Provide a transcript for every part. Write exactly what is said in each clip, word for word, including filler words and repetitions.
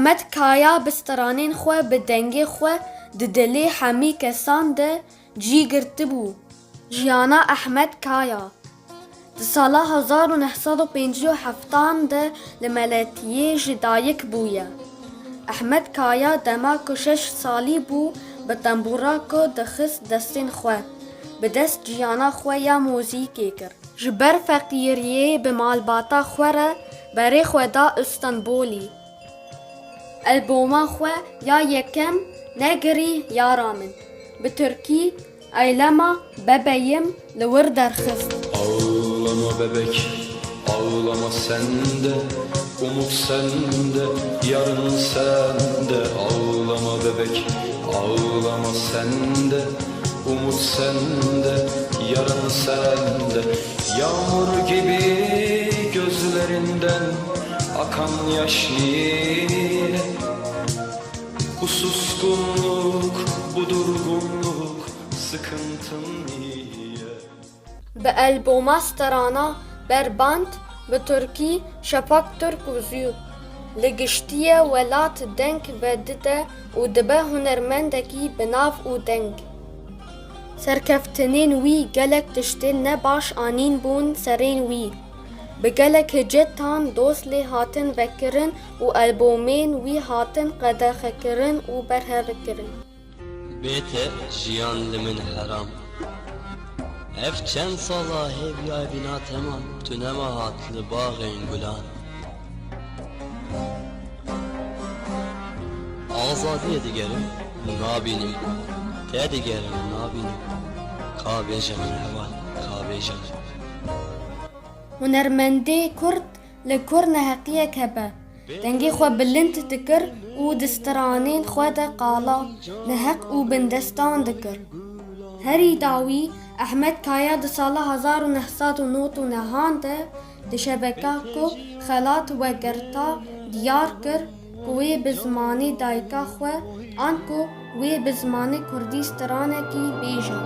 Ehmed Kaya bi stranên xwe, bi dengê xwe di dilê hemî kesan de cî girtibû. Jiyana Ehmed Kaya. Di sala hezar û neh sed û pêncî û heftan de li Meletiyê ji dayik bûye. Ehmed Kaya dema ku şeş salî bû, bi tembûra ku dixist destên xwe, bi dest jiyana xwe ya muzîkê kir. Ji ber feqîriyê bi malbata xwe re berê xwe da Îstanbulî. Alboma xwe ya yekem Negirî Yara Min, bi tirkî Eylema Bebeyim, li wir derxist. Ağlama bebek, ağlama sen de, umut sende, yarın sende. Ağlama bebek, ağlama sen de, umut sende, yarın sende. Yağmur gibi gözlerinden akan yaş niye? Bu suskunluk, bu durgunluk, sıkıntım niye? Bi alboma strana Berbant, bi tirkî Şafak Türk û Zû, li giştî ye welat deng vedide û dibe hunermendekî bi nav û deng. Serkeftinên wî gelek tiştên ne baş anîn bûn serên wî. Bi gelek hicîtan doz lê hatin vekirin û albomên wî hatin qedexekirin û berhevekirin. Bê te jiyan li min heram. Ev çend sala hêviya vîna temam, tu nema hat li baxên gulan. Azadiyê digerim, nabînim. Te digerim, nabînim. Ka bêje min heval, ka bêje min. Hunermendê Kurd li kur neheqiyek hebe, dengê xwe bilind dikir û di stranên xwe de qala neheq û bindestan dikir. Herî dawî, Ehmed Kaya di sala hezar û neh sed û nod û nehan de di şebeka ku xelat wegirta diyar kir ku wê bi zimanê dayika xwe an ku wê bi zimanê kurdî stranekî bêje.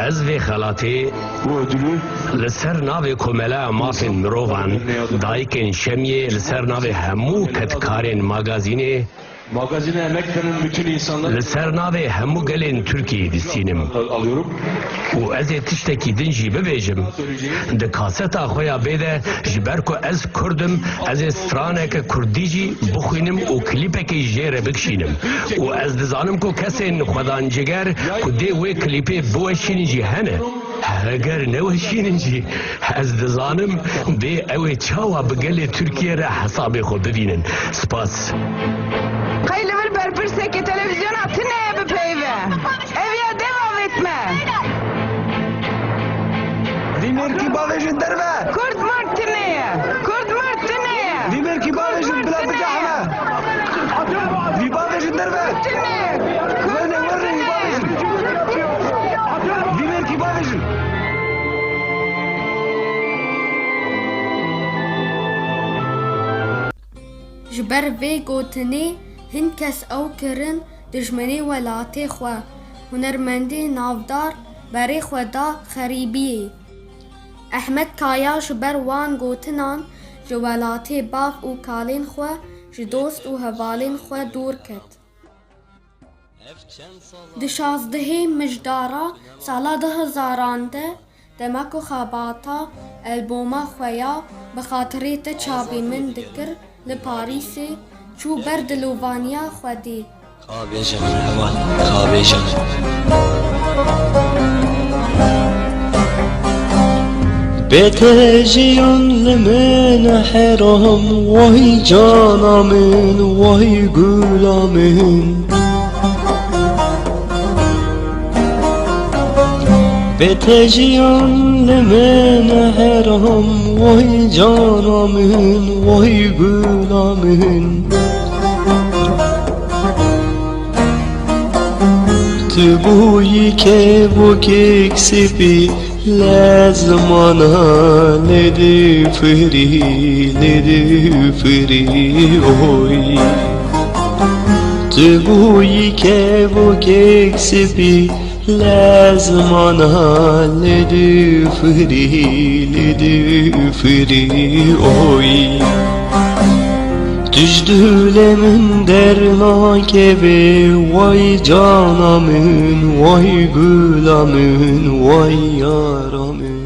Ez vê xelatê li ser navê Komeleya Mafên Mirovan, Dayikên Şemiyê, li ser navê hemû kedkarên magazînê, Magazine emek veren bütün insanlar li ser navê hemû gelên Tirkiyeyê distînim. Alıyorum. Û ez ê tiştekî din jî bibêjim. Di kaseta xwe ya vê de, ji ber ku ez Kurd im, ez ê straneke Kurdî jî bixwînim û klîpekê jê re bikişînim. Û ez dizanim ku kesên xwedan ciger ku dê wê klîpê biweşînin jî hene. Heger neweşînin jî, ez dizanim bê ew ê çawa bi gelê Tirkiye re hesabê xwe bibînin. Spas. Qey li vir berpirsekê televizyona tune ye bipeyve. Ev ya dev avêt me. Vî mêrkî bavêjin derve. Kurd murd tune ye. Kurd murd tune ye. Vî mêrkî bavêjin bila bigehne. Vî bavêjin derve. Tune ye. Werne, werne, vî bavêjin. Vî mêrkî bavêjin. Ji ber vê gotinê hin kes ew kirin dijminê welatê xwe. Hunermendê navdar berê xwe da xerîbiyê. Ehmed Kaya ji ber wan gotinan ji welatê bav û kalên xwe, ji dost û hevalên xwe dûr ket. Di şazdehê Mijdara sala du hezaran de, dema ku xebata alboma xwe ya Bi Xatirê Te Çavê Min dikir li Parîsê, çû ber dilovaniya Xwedê. Ka bêje min heval, ka bêje min. Bê te jiyan li min heram, way cana min, way gula min. Bê te jiyan li min heram, way cana min, way gula min. Tu bûyî kevokek spî, lezmana lê difirî, lê difirî, oy. Tu bûyî kevokek spî, lezmana lê difirî, lê difirî, oy. Tu ji dilê min dernakevî, way cana min, way gula min, way yara min.